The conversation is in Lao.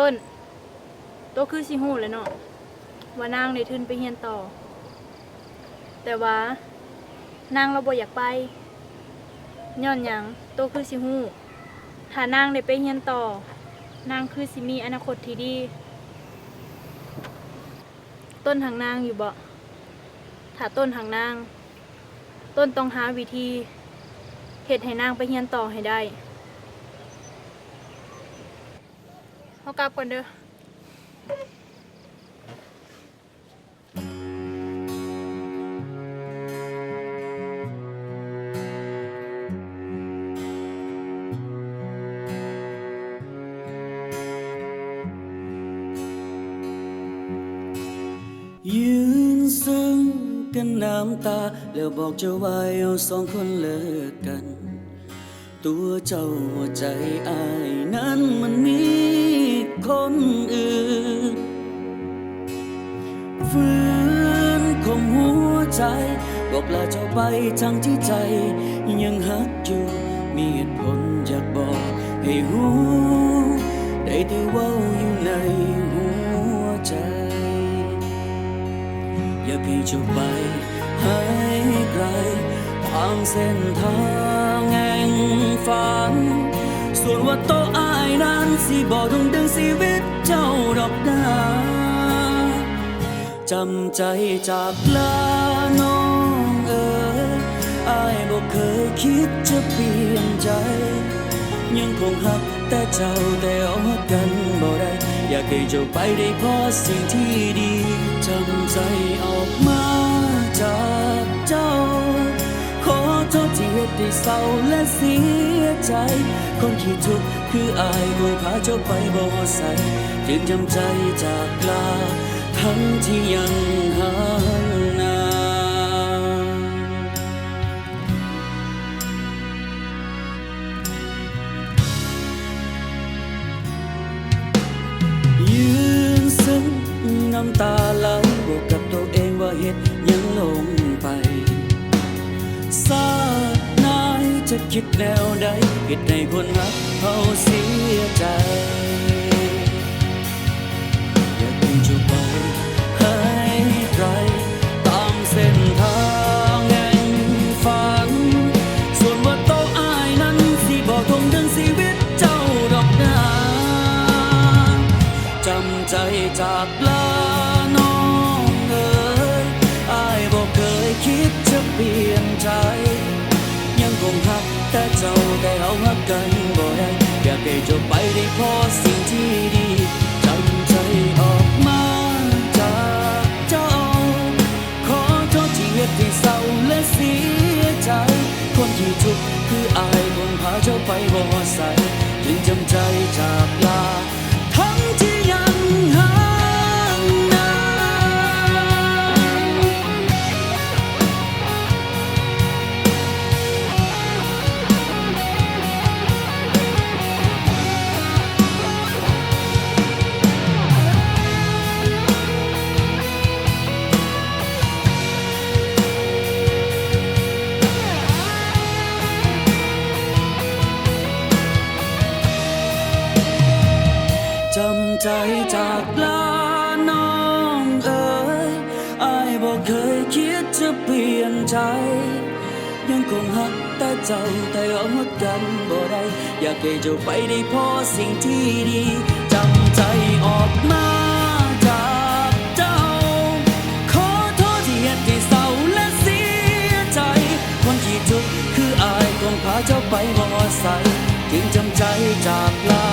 ຕົ້ນ, ໂຕຄືຊິຮູ້ແຫຼະເນາະ ວ່ານາງໄດ້ທຶນໄປຮຽນຕໍ່, ແຕ່ວ່ານາງລາວບໍ່ຢາກໄປ. ຍ້ອນຫຍັງ? ໂຕຄືຊິຮູ້, ຖ້ານາງໄດ້ໄປຮຽນຕໍ່, ນາງຄືຊິມີອະນາຄົດທີ່ດີ. ຕົ້ນຮັກນາງຢູ່ບໍ່? ຖ້າຕົ້ນຮັກນາງ, ຕົ້ນຕ້ອງຫາວິທີເຮັດໃຫ້ນາງໄປຮຽນຕໍ່ໃຫ້ໄດ້. ເຮົາກັບກ່ອນເດີ້. ຢືນເຊິ່ງກັນນ້ຳຕາ ແລ້ວບອກເຈົ້າວ່າໃຫ້ເຮົາສອງຄົນເລີກກັນ. ຕົວເຈົ້າວ່າໃຈອ້າຍນັ້ນມັນມີຄົນອື່ນ. ຟື້ນຂົ່ມຫົວໃຈ ບອກລາເຈົ້າໄປ ທັງທີ່ໃຈຍັງຮັກຢູ່. ມີເຫດຜົນຢາກບອກໃຫ້ຮູ້ ໄດ້ແຕ່ເວົ້າຢູ່ໃນຫົວໃຈ. ຢາກໃຫ້ເຈົ້າໄປໃຫ້ໄກ ຕາມເສັ້ນທາງແຫ່ງຝັນ. ສ່ວນວ່າໂຕອ້າຍນັ້ນ ຊິບໍ່ດົງດຶງຊີວິດເຈົ້າດອກນາ. ຈຳໃຈຈາກລານ້ອງເອີຍ, ອ້າຍບໍ່ເຄີຍຄິດຈະປ່ຽນໃຈ. ຍັງຄົງຮັກແຕ່ເຈົ້າ, ແຕ່ເຮົາຮັກກັນບໍ່ໄດ້. ຢາກໃຫ້ເຈົ້າໄປໄດ້ພໍສິ່ງທີ່ດີ. ຈຳໃຈອອກມາຈາກເຈົ້າ. ຂໍໂທດທີ່ເຮັດໃຫ້ເສົ້າ ແລະ ເສຍໃຈ. ຄົນຂີ້ທຸກຄືອ້າຍ ຄົງພາເຈົ້າໄປບໍ່ຮອດໃສ. ຈຶ່ງຈຳໃຈຈາກລາ ທັງທີ່ຍັງຮັກນາ. ຢືນເຊິ່ງນ້ຳຕາໄຫຼ ບອກກັບໂຕເອງວ່າເຮັດຫຍັງລົງໄປ. ຊາດໜ້າຈະຄິດແນວໃດ ເຮັດໃຫ້ຄົນຮັກເຮົາເສຍໃຈ. ຢາກໃຫ້ເຈົ້າໄປໃຫ້ໄກ ຕາມເສັ້ນທາງແຫ່ງຝັນ. ສ່ວນວ່າໂຕອ້າຍນັ້ນ ຊິບໍ່ຖ່ວງດຶງຊີວິດເຈົ້າດອກນາ. ຈຳໃຈຈາກລານ້ອງເອີຍ, ອ້າຍບໍ່ເຄີຍຄິດຈະປ່ຽນໃຈ. ຍັງຄົງຮັກແຕ່ເຈົ້າ, ແຕ່ເຮົາຮັກກັນບໍ່ໄດ້. ຢາກໃຫ້ເຈົ້າໄປໄດ້ພໍສິ່ງທີ່ດີ. ຈຳໃຈອອກມາຈາກເຈົ້າ. ຂໍໂທດທີ່ເຮັດໃຫ້ເສົ້າ ແລະ ເສຍໃຈ. ຄົນທີ່ທຸກຄືອ້າຍ ຄົງພາເຈົ້າໄປບໍ່ຮອດໃສ. ຈຶ່ງຈຳໃຈຈາກລາ ທັງທີ່ຍັງຮັກນາ. ຈຳໃຈຈາກລານ້ອງເອີຍ, ອ້າຍບໍ່ເຄີຍຄິດຈະປ່ຽນໃຈ. ຍັງຄົງຮັກແຕ່ເຈົ້າ, ແຕ່ເຮົາຮັກກັນບໍ່ໄດ້. ຢາກໃຫ້ເຈົ້າໄປໄດ້ພໍສິ່ງທີ່ດີ. ຈຳໃຈອອກມາຈາກເຈົ້າ. ຂໍໂທດທີ່ເຮັດໃຫ້ເສົ້າ ແລະ ເສຍໃຈ. ຄົນທີ່ທຸກຄືອ້າຍ ຄົງພາເຈົ້າໄປບໍ່ຮອດໃສ. ຈຶ່ງຈຳໃຈຈາກລາ